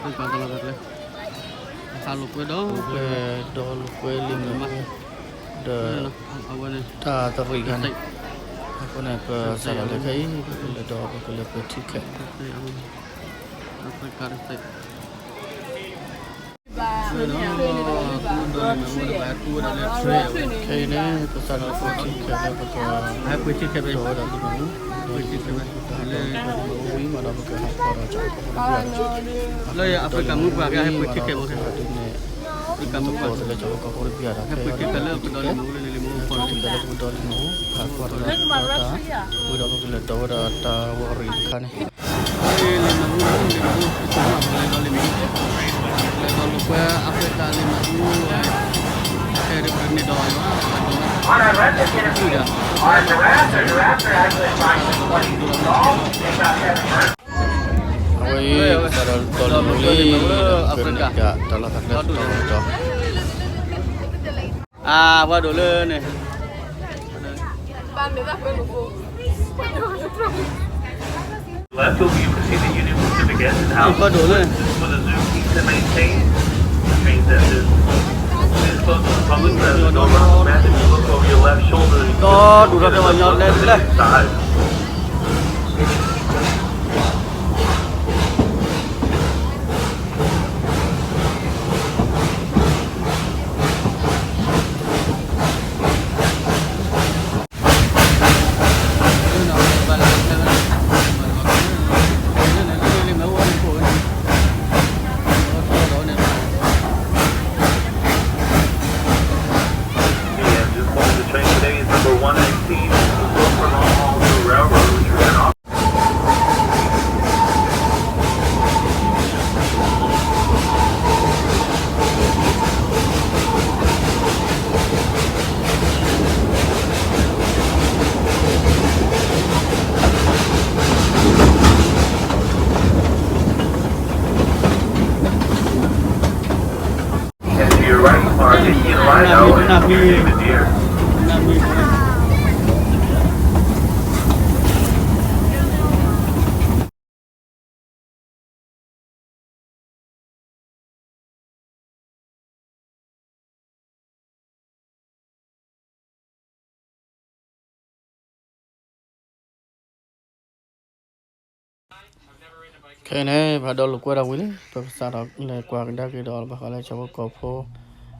ပကတလီၤတၢ်ကျဲ, ဟးလိာ်ကွဲဒီး ဒီးလိာ်ကွဲလံာ်မ့ၣ်အူ ဒီး အဝဲန့ၣ် တၢ်သရံးခါန့ၣ်, အဃိန့ၣ် ပစးထီၣ်လၢခဲအံၤ ပကလဲၤဒီးပကလဲၤပှ့ၤ ticket ခဲအံၤန့ၣ် ပစးထီၣ်ပှ့ၤ ticket လၢပက ဟဲပှ့ၤ ticket ဝဲဒၣ်လံာ်မ့ၣ်အူ, ပှ့ၤ ticket ဝဲ လၢ ဝံၤမးဒီးပကဟးကွၢ်ဒီး ကၠီၤကီၢ်ဖိတဖုဒီး လၢ Africa မုၢ်ပှၢ်ကဟဲပှ့ၤ ticket မ့ၢ် Africa မုၢ်ပှၢ် ကၠီၤကီၢ်ဖိတဖုဒီး ဟဲပှ့ၤ ticket လၢပကဒီးလံာ်မ့ၣ်အူလၢန့ၣ် လံာ်မ့ၣ်အူဖီၣ် ticket လၢပကဒီးလံာ်မ့ၣ်အူ ဟးကွၢ်ဒီးတၢ် ဝံၤဒီးပကလဲၤဒီးဝဲဒၣ်တၢ်ဝီရံၤတခါန့ၣ် လံာ်မ့ၣ်အူ လံာ်မ့ၣ်အူ ပလဲၤဒီးလံာ်မ့ၣ်အူ လဲၤဒီးလိာ်ကွဲ Africa လံာ်မ့ၣ်အူ ခဲအံၤပန့ၢ်ဒီး အဝဲအံၤ စးထီၣ်ဒီးလံာ်မ့ၣ်အူလံ ပန့ၢ်ဒၣ်တၢ်လီၢ်တၢ်ကျဲတတီၤတတီၤ အဝဲဒိးလၢန့ၣ် Left, you'll be able to see the Union Pacific engine house. License for the Zoo keeps and maintains. Which means that this is closed to the public, so there's no running map. If you look over your left shoulder, you can see the Union Pacific side. ခဲအံၤန့ၣ် ပဟးဒီးလိာ်ကွဲတၢ်ဝံၤလံ ပကစးထီၣ်လဲၤကွၢ်ကဒါက့ၤဒီး ဘၣ်ဃးလၢဆၣ်ဖိကီၢ်ဖိ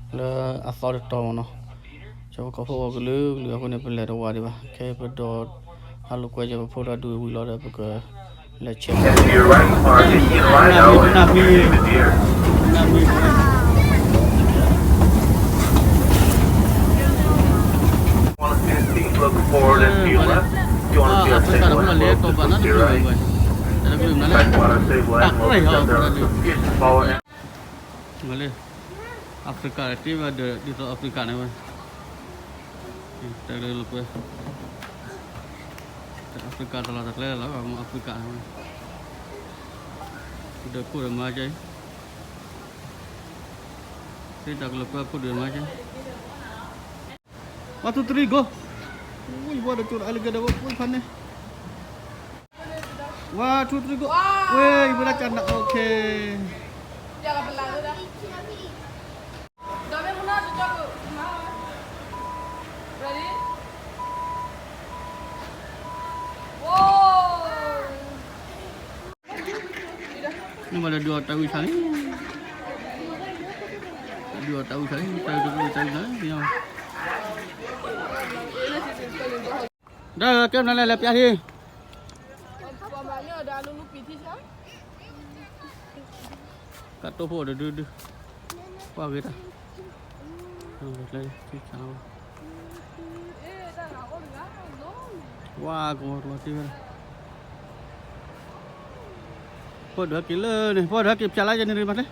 လၢအသီတတီၤမ့ၢ်နီၤ, ဆၣ်ဖိကီၢ်ဖိအိၣ်ကလုာ်ကလုာ်အဃိန့ၣ် ပလဲၤတဝးဒံးဘၣ် ခဲအံၤပဒီး ဟးလိာ်ကွဲဆၣ်ဖိဖိတၢ်ဒုးဝံၤလီၤဒီး ပကလဲၤဆဲး Africa တၢ်လီၢ်တၢ်ကျဲလီၤ Africa တၢ်လီၢ်တၢ်ကျဲလီၤ Africa ဝဲ ဒီးခိၣ်ဒီးမါကဲ သ့တၢ်ကလီၤကွဲခိၣ်ဒီးမါကဲ One, two, three, go. ဝံၤဝဲဒီးကၠိဒီး alligator ဝဲ ဝံၤဖးန့ၣ် One, two, three, go. ဝဲ ယဝဲဒၣ်ကနၣ် okay. မ့ၢ်ဘၣ်ဒီးဒုးအီၣ်တၢ်ဝံၣ်ဆၣ်လံ, ဒုးအီၣ်တၢ်ဝံၣ်ဆၣ်လံ, တၢ်ဝံၣ်ဆၣ်လံ, တၢ်ဝံၣ်ဆၣ်လံ, ဒီးကဲမနုၤလဲၣ်လဲၤပျၢ်ထံ ကတိၢ်ဖိတဒုဒု, ကွၢ်ဂ့ၤတၢ်, ဝါကဝီၤကလီၤတံၢ်ဝဲဒၣ်, ပှၤဒွးက့ၤလၢန့ၣ် ပှၤဒွးက့ၤပျၢ်လၢယန့ၣ်ရံၣ်မးလဲၣ်,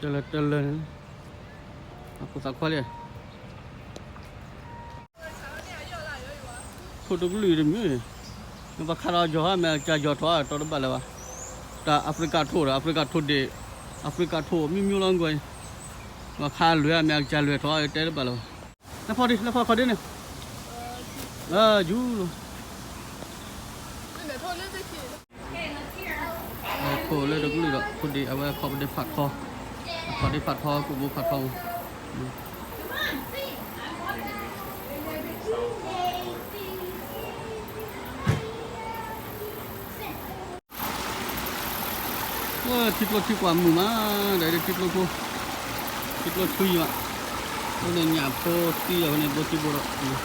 တလၢတလၢန့ၣ်, အခိၣ်သးခွါလံ ထိၣ်တကလုာ်တမံၤ, ပှၤခးဒီးယီၤဟါ အမဲာ်ကစၢ်ယီၤထီၣ်အတီတဘၣ်လၢၤဘၣ်, တၢ် Africa ထိၣ်ဒီး Africa ထိၣ်ဒ့ၣ်, Africa ထိၣ်မံၤမံၤလီၤကွၢ်, ပှၤခးလွဲၢ်အမဲာ်ကစၢ်လွဲၢ်ထီၣ်တဲတဘၣ်လၢၤဘၣ်, လၢဖီဒံး လၢဖီခီဒံးန့ၣ်, ယူၤလီၤ Hey, let's hear. ခိၣ်လၢတကလုာ်ဒီး ခိၣ်ဒ့အဝဲခီၣ်ပဒ့ဖးထီ, အခီၣ်ဒ့ဖးထီ ကိၣ်ဘိဖးထီမး. ဝဲထံကျိထံကွၢ်မုာ်မး, ဒီးထံကျိဖိ, ထံကျိထွံယံၤဘၣ်, အဃိန့ၣ်ညၣ်ဖိသံအဃိန့ၣ် ဘိထံဘိဒီး,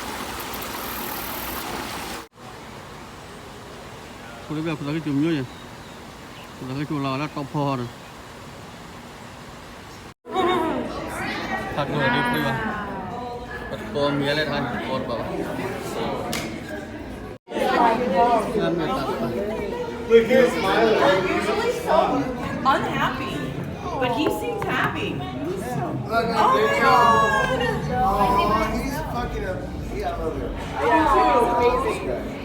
ဖိလၢဘၣ်ဖိသၣ်က့ၤစိၤမၠိယဲ, ဖိသၣ်က့ၤစိၤလီၤလၢတီဖီဒီး ဖးဒိၣ်ဒုးပှ့ၤဘၣ်, ပတကိးမံၤလဲၣ်တခါန့ၣ် ကိးတဘၣ်ဘၣ်. He's usually so unhappy, but he seems happy. Oh my God. Aw, he's fucking up. Yeah, I love it. Yeah, it's amazing.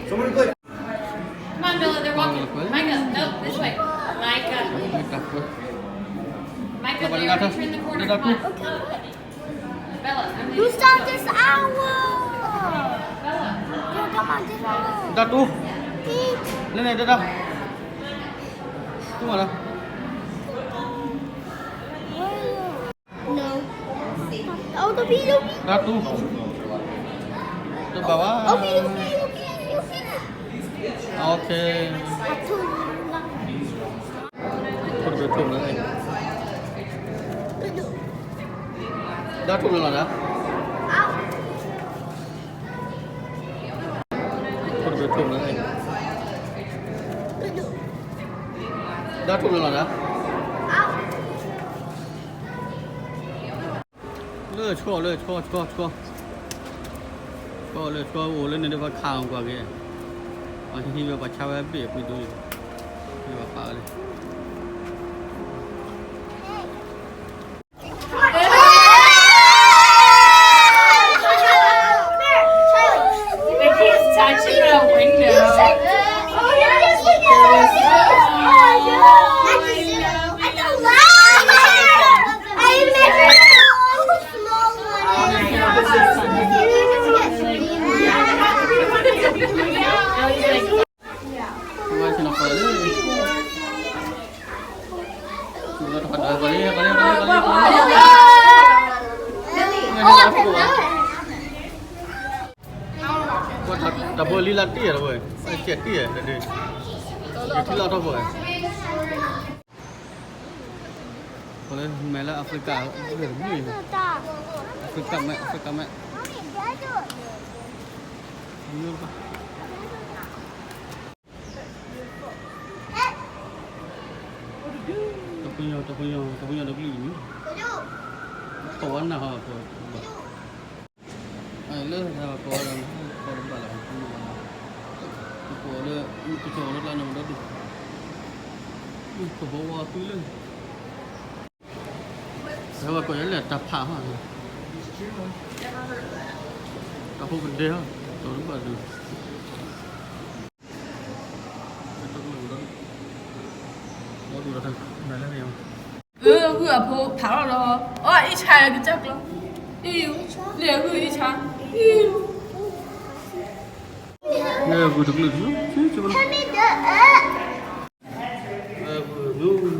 Somebody play. Come on, Bella, they're walking. Micah, no, this way. Micah. Micah, they already turned the corner. Come on. Bella, I'm leaving. Gustav, this hour. Bella. Yo, come on, this hour. Datu. Eat. Nene, dada. Tuma la. No. Oh, the video. Datu. Tuma wa. Okay, okay, okay, okay. Okay. Put a bit of, dá thuốc nữa là dá. Put a bit of, dá thuốc nữa là dá. Lơ, chua, lơ, chua, chua, chua. Chua, lơ, chua, ổ, lơ, nè, đơ, bá, khả, quà, kìa. Mà, hi, hi, bá, chá, bá, bể, bự, đuôi. Bá, phá, lơ. He's touching the window. Tà bơi ly lăn tỉa rồi, bơi. Ê, chẹt tỉa, để đi. Để thi lọt thôi, bơi. Có lẽ mẹ là Africa, mẹ. Africa mẹ, Africa mẹ. Tà pô nhò, tà pô nhò, tà pô nhò độc lì nhỉ? Tổ ăn nào hả, tổ. Ai lơ, tha bá kó lăng, kó lăng bá lăng, kó lăng. Kó lơ, kó lăng lăng đá đục. Kó bó wa tui lơ. Tha bá kó lơ tà phạ hả. Tà phô kơ đê hả, tà lăng bá đục. Ơ, gư a phô phá lọ lọ. Ơ, ị cha kì chọ lọ. Ê, lẹ gư ị cha. Ơ, gư tụk lụt. Ơ, gư.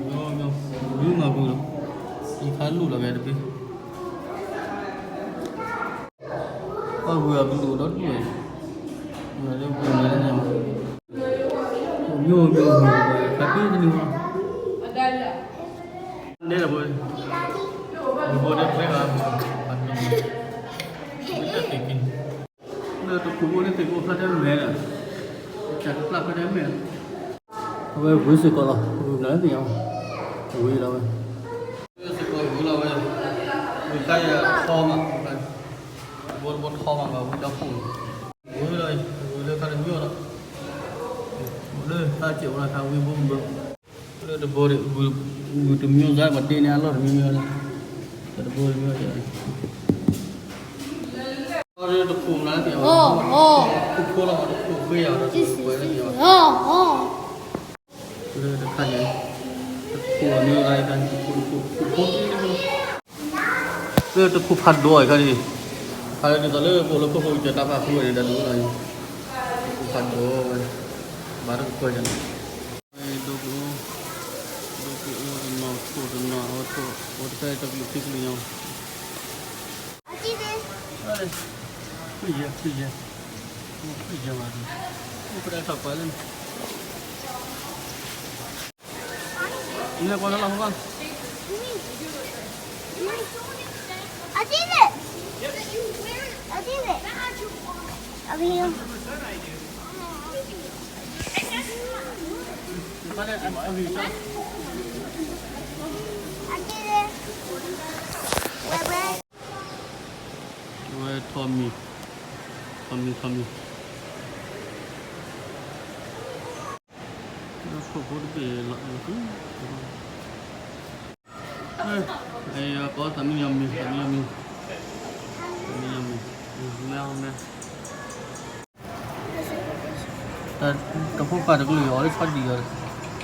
Myo, myo. Myo mà gùi lắm. Đi phá lụt là về được đi. Ơ, gùi à, gùi lụt đó đuổi. Gùi à, gùi à, gùi à. Myo, myo, gùi à, phá tí cho đi mà. Đây là bơi. Bơi đây, bơi à. Bơi chắc kì kì. လၢတခိၣ်ဖိန့ၣ်သ့ၣ်ကအိၣ်ဖျါထဲမဲာ်ဒီး, တၢ်တဖျါဖျါထဲမဲာ်လီၤ. အဝဲဝံၤစ့ၢ်ကီးလီၤ, ဝံၤဘျီသ့ၣ်ညါ, ဝံၤလီၤဝဲ, ဝံၤစ့ၢ်ကီးဝံၤလီၤဝဲ, ဝံၤခါယထီမး, ဘိတဘိထီမးဘၣ်ဝံၤဒီးဖှိၣ်န့ၣ်, ဝံၤလီၤ, ဝံၤလၢခါတမံၤလီၤ, လၢခါစဲးဝဲခါဝံၤဘိဘၢ လၢတဘိန့ၣ်, ဂုၢ်တမံၤစါ ပှၤဒ့န့ၢ်အလီၢ်တမံၤမံၤလီၤ, တဘိတမံၤ, တခိၣ်မနုၤ, ခိၣ်ဖိလီၤ, တခိၣ်ဃ့ယၤဒီး, လၢတခါန့ၣ်, တခိၣ်မံၤလီၤ, တခိၣ်, တခိၣ်, တခိၣ်ဖးဒိၣ်အခါန့ၣ်, ခါလၢဒ်သိးလၢပအိၣ်လၢခိၣ်ဖိကစၢၢ်တၢ်ဖးဖုဝဲန့ၣ် တၢ်ဒိၣ်လီၤ, ဖးဒိၣ်ဝဲ, ဘၣ်တကကွဲၢ်ယၤန့ၣ်, ဒိကအိ, ဒိကအိတနီၤ ထိၣ်တနီၤ အဝဲထိၣ် အဝဲတဖဲတကလုာ်ခံကလုာ်ညါ, ခွံယဲၢ် ခွံယဲၢ်, ခွံယဲၢ်ဘၣ်, အိၣ်ဖဲဒၣ်ထီၣ်ပှၤလၢန့ၣ် နကွၢ်လၢလီၢ်ဟိဘၣ်. I did it. I did it. Okay. I did it. Where, where? ဝဲထီၣ်မံၤ, ထီၣ်မံၤ ထီၣ်မံၤ, လၢခိၣ်ဖိတဘ့ၣ်လီၤ, အကိးသးမံယီၤမံၤ သးမံယီၤမံၤ, သးမံယီၤမံၤ, မ့ၢ်အီၤမ့ၢ်, တဖိပၢ်တကလုာ်အီၤလၢဆီဒံၣ်အီၤ,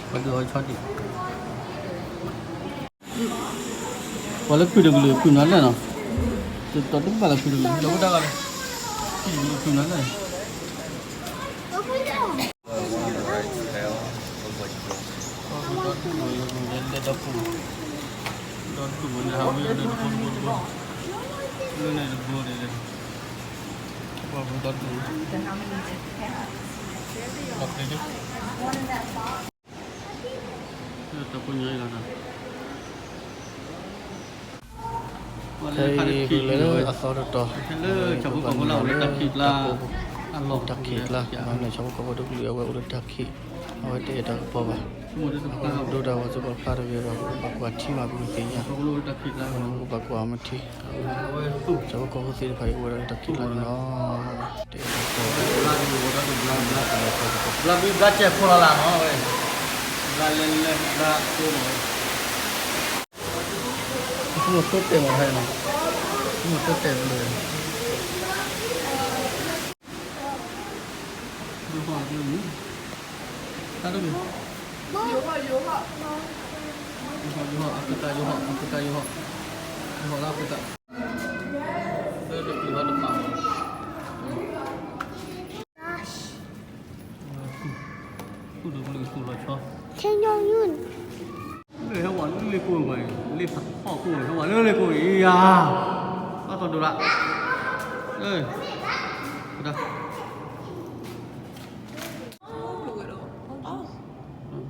ပှၤဒုးအီၤဆီဒံၣ် ပှၤလၢခုၣ်တကလုာ်ခုၣ်နၤလၢနီၤ, တတီၤတဘၣ်လၢခုၣ်တကလုာ် ဒီပုၢ်တၢ်ဂၤဒီး, ခုၣ်တကလုာ်ခုၣ်နၤလၢ, ဒီပုၢ်, ဒီပုၢ်မနုၤဟးဝံၤလၢတဘိတဘိတဘိ, လၢန့ၣ်တဘိန့ၣ်, ဒီပုၢ်, ဒီပုၢ်, တၢ်ပညိၣ်အံၤလီၤ, ခဲအံၤပလၢအသီတတီၤ, လၢဆၣ်ဖိကီၢ်ဖိလၢအအိၣ်လၢတၢ်ခံးကျါ, တၢ်ခံးကျါ, ဆၣ်ဖိကီၢ်ဖိတကလုာ်အဝဲအိၣ်လၢတၢ်ခံး, အဝဲတအဲၣ်တၢ်ကပီၤဘၣ်, ဒိၣ်တၢ်ဝဲစ့ၢ်ကီးဖျါတဂ့ၤဘၣ်, ပကဘၣ်ကွၢ်ထံမး ပကသ့ၣ်ညါ, ပကဘၣ်ကွၢ်မထံ, ဆၣ်ဖိကီၢ်ဖိသ့ၣ်တဖၣ်အံၤအိၣ်ဝဲဒၣ်လၢတၢ်ခံးကျါန့ၣ်လီၤ, တအဲၣ်တၢ်ကပီၤ, ဘျါဘျါကဲဖိလီၤလၢနီၤဝဲ, ဘျါလဲၤလဲၤဘျါကိးနီၤဝဲ, ဆိကမိၣ်သိတဲာ်မးတခါအံၤနီၤ, ဆိကမိၣ်သိတဲာ်မး, တၢ်တဂ့ၤ, ယိၤဟီၣ် ယိၤဟီၣ် အဖရံကၤ ယိၤဟီၣ် အဖရံကၤ ယိၤဟီၣ်, ယိၤဟီၣ်လၢအဖရံကၤ, လၢတချုးဘၣ်တမး, သူၣ်တကလုာ်သူၣ်လီၤဆီ, လၢဟဲဝဲလၢလ့ကိၣ်မး, လ့ဖးဖီၣ်ကိၣ် ဟဲဝဲလၢလ့ကိၣ်အံၤယၤ, ဘၣ်သီဒိၣ်လၢ, လၢ, ဘ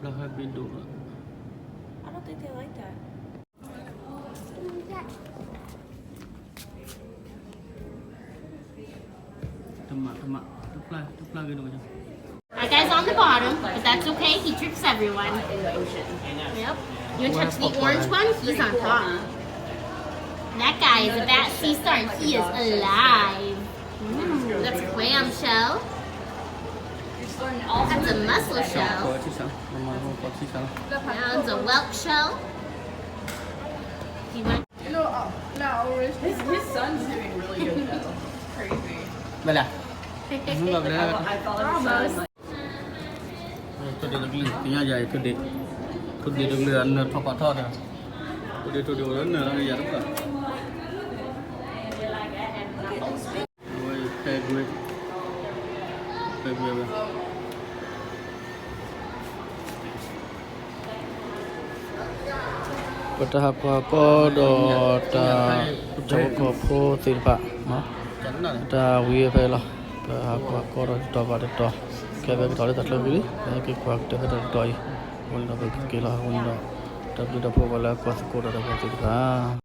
ျါဟဲဘ့ၣ်ဒိၣ်လီၤ, I don't think they like that. တမး တမး တဖျါ တဖျါဂ့ၤဒိၣ်မး. That guy's on the bottom, but that's okay. He tricks everyone. Yep. You touch the orange one, he's on top. That guy is a bad sea star, and he is alive. Mm, that's a clam shell. That's a mussel shell. That's a whelk shell. Do you want His, his son's doing really good, though. Crazy. ဘယ်လဲၣ်, I, I follow his son. ထိၣ်ဒ့တကလုာ် သ့ၣ်ညါယၤအံၤ ထိၣ်ဒ့, ထိၣ်ဒ့တကလုာ် အနၢၤထီၣ်ဖးထီဒီး, ထိၣ်ဒ့ ထိၣ်ဒ့အိၣ်လၢနၢၤလီၤ ယၤတဖျၢၣ်, အဝဲ Paraguay, Paraguay ဝဲ ပတၢ်ဟးကွၢ်ကီဒီးတၢ် ဆၣ်ဖိကီၢ်ဖိသ့ၣ်တဖၣ်, တၢ်ဝံၤဖဲအံၤလီၤ. ပဟးကွၢ်ကီဒီးတတီၤဘၣ်တတီၤ, ခဲဖဲကတီၤလၢတၢ်ချၢပူၤလံ ပဟဲက့ၤကွၢ်ကတၢၢ်ဖဲတၢ်တတီၤအံၤ, အဃိန့ၣ်ဒီးပကက့ၤလီၤ. အဃိန့ၣ်ဒီး တၢ်ဘျုးတၢ်ဖှိၣ်ပှၤလၢအကွၢ်သကိးဒီးတၢ်ပှၤသ့ၣ်တဖၣ်